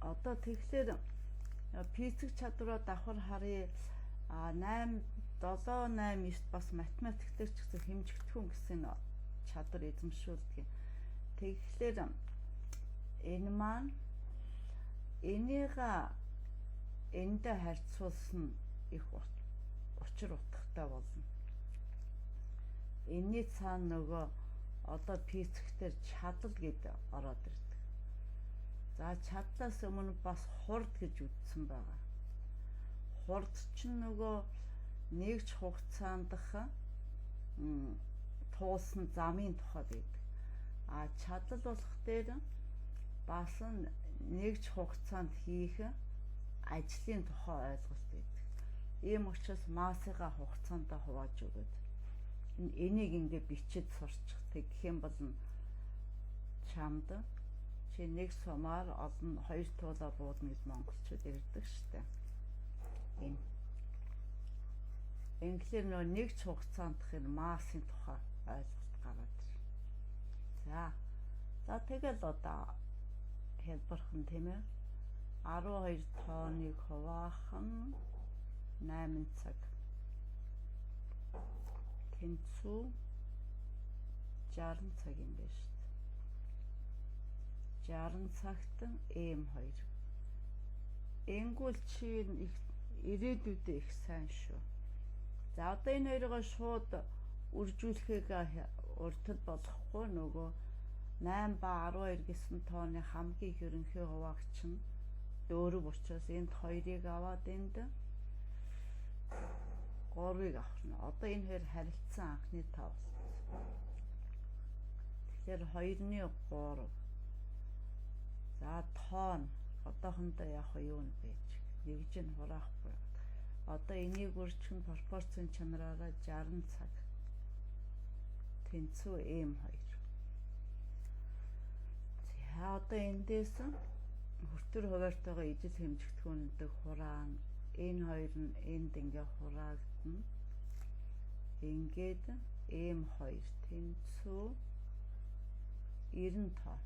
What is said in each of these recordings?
Одоо тэгэхээр физик чадвараа давхар харъя. 8 7 8 9 бас математик дээр ч гэсэн хэмжигдэхүүн гэсэн чадвар эзэмшүүлдэг. Тэгэхээр энэ маань энийг эндээ харьцуулсан их учир утгатай болно. Энийний цаана нөгөө одоо физик дээр чадал гэдэг ороод ирдэг. За чадлаас өмнө бас хурд гэж үздсэн байгаа. Хурд чинь нөгөө нэгж хугацаандах туулсан замын тухай байдаг. А чадал болох дээр бас нэгж хугацаанд хийх ажлын тухай ойлголт байдаг. Ийм учраас массыгаа хугацаанд хувааж өгöd. Энийг ингээ бичиж сурчих. Тэгэх юм бол чамд чи нэг сумаар олон хоёр туулаа буудна гэж монголчууд ярьдаг штэ. Энэ. Инглиэр нөө нэг ч хугацаандх энэ массын тухай ойлголт гараад ир. За. За тэгэл одоо хэлбэрхэн тийм ээ. 12 тооныг хуваах нь 8 цаг. Тэнцүү 60 цаг юм байна шүү дээ. 60 цагт M2. Энгүүл чи их ирээдүйдээ их сайн шүү. За одоо энэ хоёроо шууд үржүүлэхийг уртад болохгүй нөгөө 8 ба 12 гэсэн тооны хамгийн их ерөнхий хуваагч нь 4 учраас энд 2-ыг аваад энд 3-ыг авах нь. Одоо энэ хоёр харилцсан анхны тоо болсон. Тэгэхээр 2-ны 3. За тоон одоохондоо яг юу нь байж нэгж нь хураахгүй. Одоо энийг үржих нь пропорцийн чанараараа 60 цаг. Тэнцүү M2. За одоо эндээс хүртэр хуваартайгаа ижил хэмжигдэхүүндэг хураана. Энэ хоёр нь энд ингээ хураагдана. Ингээд M2 тэнцүү 90 тоо.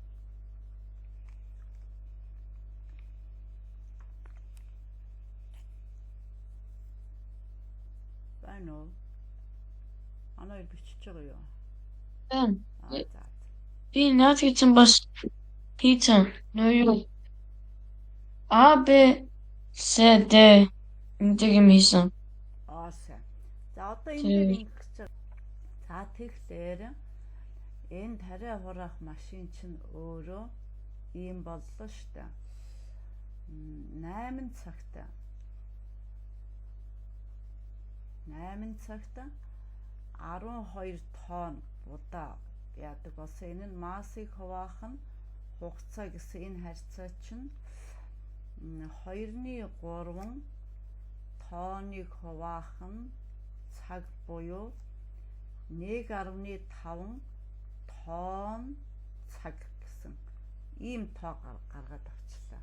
Байна уу? Анаа хоёр бичиж байгаа юу? Байна. За. Би наадхыг чинь бас хийцэн. Нөө юу? А Б С Д гэдэг юм хийсэн. Аа сайн. За одоо энэ дээр ингэх гэж байгаа. За тэгэхээр энэ тариа хураах машин чинь өөрөө ийм боллоо штэ. 8 цагт 8 цагт 12 тонн будаа яадаг болсон. Энэ нь массыг хуваах нь хугацаа гэсэн энэ харьцаа чинь 2-ны 3 тонныг хуваах нь цаг буюу 1.5 тонн цаг гэсэн ийм тоо гаргаад авчлаа.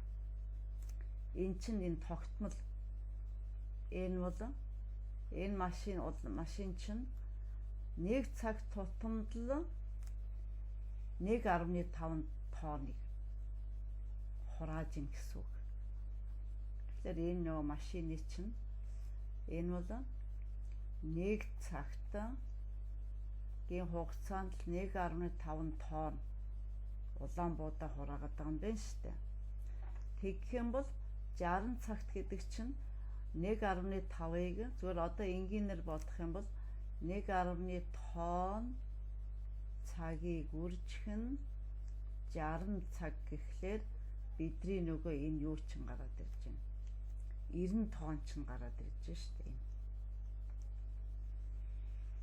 Энэ чинь энэ тогтмол энэ бол энэ машин чинь 1 цаг тутамд л 1.5 тонныг хурааж ийн гэсэн үг. Тэгэхээр энэ нөгөө машины чинь энэ бол 1 цагт гийн хугацаанд л 1.5 тонн улаан буудаа хураагаад байгаа юм байна шүү дээ. Тэгэх юм бол 60 цагт гэдэг чинь 1.5-ыг зүгээр одоо энгийнээр бодох юм бол 1.1 тонн цагийг үржих нь 60 цаг гэхлээр бидний нөгөө энэ юу чинь гараад ирж байна. 90 тонн чинь гараад ирж шүү дээ.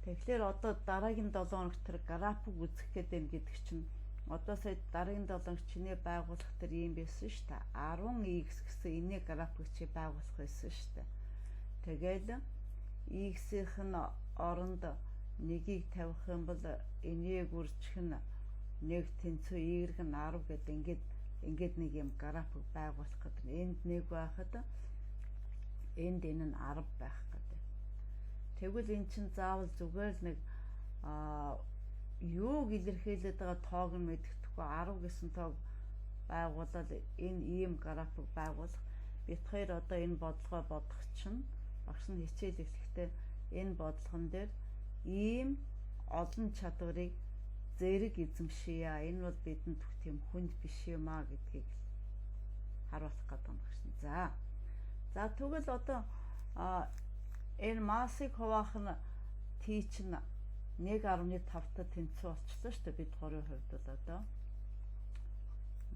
Тэгэхээр одоо дараагийн 7 хоногт тэр график үзэх гэдэг юм гэдэг чинь одоо сая дараагийн 7 хоногт чиний байгуулах тэр ийм байсан шүү дээ. 10x гэсэн энэний график чи байгуулах байсан шүү дээ. Тэгэл x-ийнх нь оронд 1-ийг тавих юм бол энийг үржих нь 1 тэнцүү y нь 10 гэдэг ингээд нэг юм график байгуулах гэдэг. Энд 1 байхад энд энэ нь 10 байх гэдэг. Тэгвэл эн чинь заавал зүгээр л нэг юуг илэрхийлээд байгаа тоог нь мэддэхгүй 10 гэсэн тоог Байгуулаад энэ ийм график байгуулах. Бид хоёр одоо энэ бодлогоо бодох чинь багш нь хичээл эхлэхдээ энэ бодлогон дээр ийм олон чадварыг зэрэг эзэмшийе. Энэ бол бидэнд тийм хүнд биш юм а гэдгийг харуулах гэдэг юм багш нь. За. За тэгвэл одоо энэ массыг хуваах нь T чинь 1.5-тай тэнцүү болчихлоо шүү дээ бид гурийн хувьд бол одоо.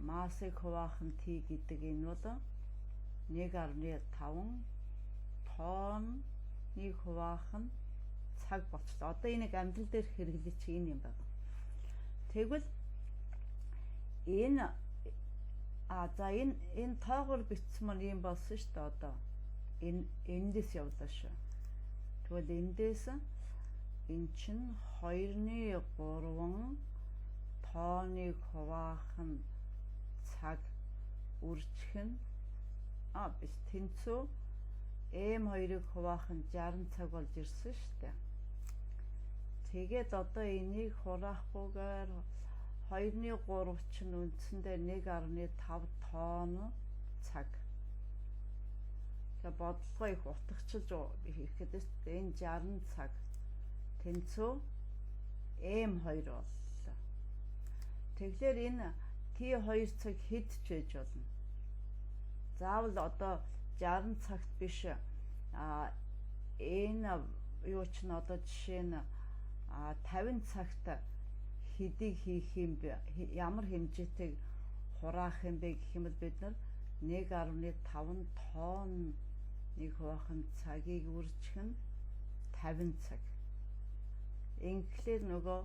Массыг хуваах нь T гэдэг энэ бол 1.5 тонныг хуваах нь цаг болчихлоо. Одоо энийг амьдрал дээр хэрэглэж чи энэ юм байна. Тэгвэл энэ за энэ тоогоор бичсэн маань ийм болсон шүү дээ одоо. Энэ эндээс явлаа шүү. Тэгвэл эндээс эн чинь 2-ны 3 тооныг хуваах нь цаг үржих нь биш тэнцүү M2-ыг хуваах нь 60 цаг болж ирсэн шүү дээ. Тэгээд одоо энийг хураахгүйгээр 2-ны 3 чинь үндсэндээ 1.5 тонн цаг. Тэгэхээр бодлогоо их утгачилж хийх гэдэг шүү дээ. Энэ 60 цаг тэнцүү M2 боллоо. Тэгэхээр энэ T2 цаг хэд ч байж болно. Заавал одоо 60 цагт биш, энэ юу ч н одоо жишээ нь 50 цагт хэдийг хийх юм бэ, ямар хэмжээтэйг хураах юм бэ гэх юм бол бид нар 1.5 тонн нэг хуваах нь цагийг үржих нь 50 цаг. Инглээр нөгөө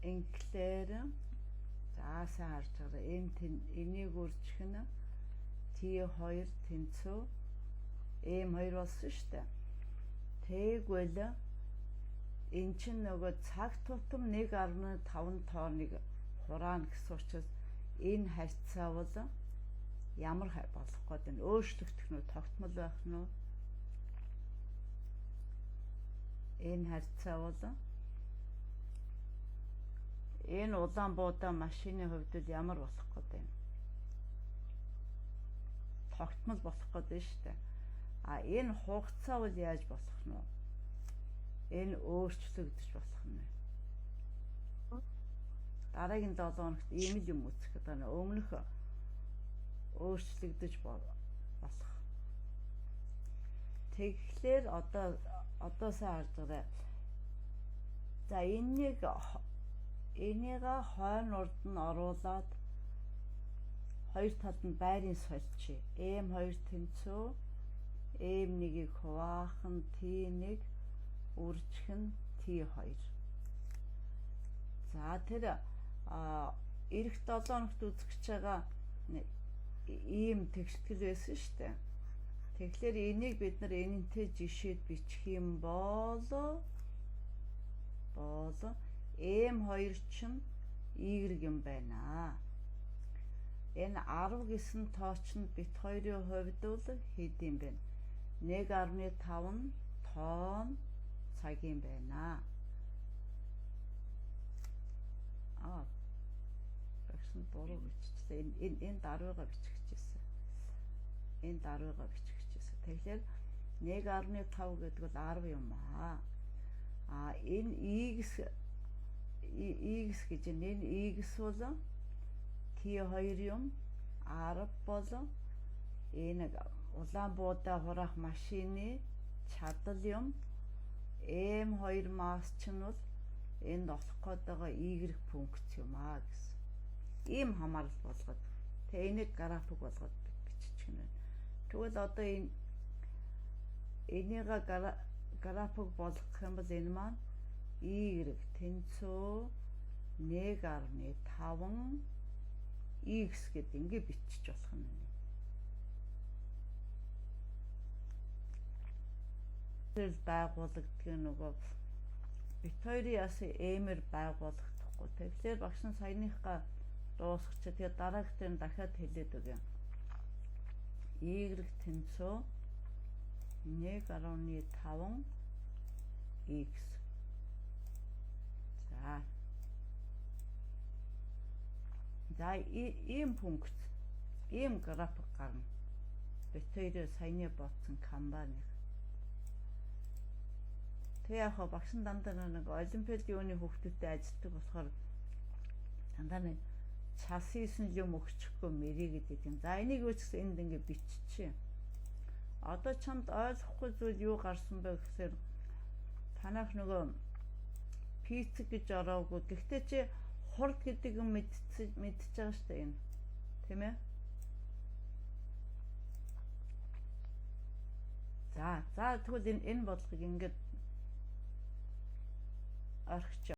инглээр за сайн харж байгаа. Энийг үржих нь T2 тэнцүү M2 болсон шүү дээ. Тэгвэл эн чинь нөгөө цаг тутам 1.5 тонныг хураана гэсэн учраас энэ харьцаа бол ямар болох гээд байна? Өөрчлөгдөх нь тогтмол байх нь уу? Энэ харьцаа бол энэ улаан буудаа машины хувьд бол ямар болох гээд байна? Тогтмол болох гээд байна шүү дээ. А энэ хугацаа бол яаж болох нь вэ? Энэ өөрчлөгдөж болох нь. Дараагийн 7 хоногт ийм л юм үзэх гэдэг нь өмнөх өөрчлөгдөж болох. Тэгэхээр одоо сайн харж байгаа. За энэнийг энийгээ хойно урд нь оруулаад хоёр талд нь байрын сольчих. M2 тэнцүү M1-ийг хуваах нь T1 үржих нь T2. За тэр эх 7 хоногт үзэж байгаа ийм тэгштгэл байсан шүү дээ. Тэгэхээр энийг бид нар энэнтэй жишээд бичих юм бол M2 чинь Y юм байна. Энэ 10 гэсэн тоо чинь бит хоёрын хувьд бол хэд юм бэ? 1.5 тонн цаг юм байна. Багш нь буруу биччихлээ. Энэ даруйгаа бичих гэжсэн. Энэ даруйгаа бичих гэжсэн. Тэгэхээр 1.5 гэдэг бол 10 юм аа. А энэ X гэж энэ X бол T2 юм, 10 бол энэ улаан буудаа хураах машины чадал юм, M2 масс чинь бол энд олох гээд байгаа Y функц юм аа гэсэн. Ийм хамаарал болгоод тэгээ энийг график болгоод биччих нь байна. Тэгвэл одоо энэ энийгээ график болгох юм бол энэ маань Y тэнцүү 1.5 X гэдэг ингэ бичиж болох юм байна. Тэр байгуулагддаг нөгөө бит хоёрын яасан эмэр байгуулагдахгүй. Тэгэхээр багш нь саяныхаа дуусгач. Тэгээ дараагт нь дахиад хэлээд өгье. Y тэнцүү 1.5 X. За. За, ийм функц, ийм график гарна. Бид хоёроо саяны бодсон канбаныг. Тэг яг багш нь дандаа нэг олимпиад юуны хүүхдүүдтэй ажилладаг болохоор дандаа нэг часисэн юм өгчихгүй мэрийгээд идэв. За, энийг юу ч гэсэн энд ингэ биччихье. Одоо чамд ойлгохгүй зүйл юу гарсан бэ гэхээр танах нөгөө пицца гэж ороогүй. Гэхдээ чи хурд гэдэг юм мэдчихэж байгаа шүү дээ энэ. Тийм ээ? За, тэгвэл энэ бодлогыг ингээд орхич.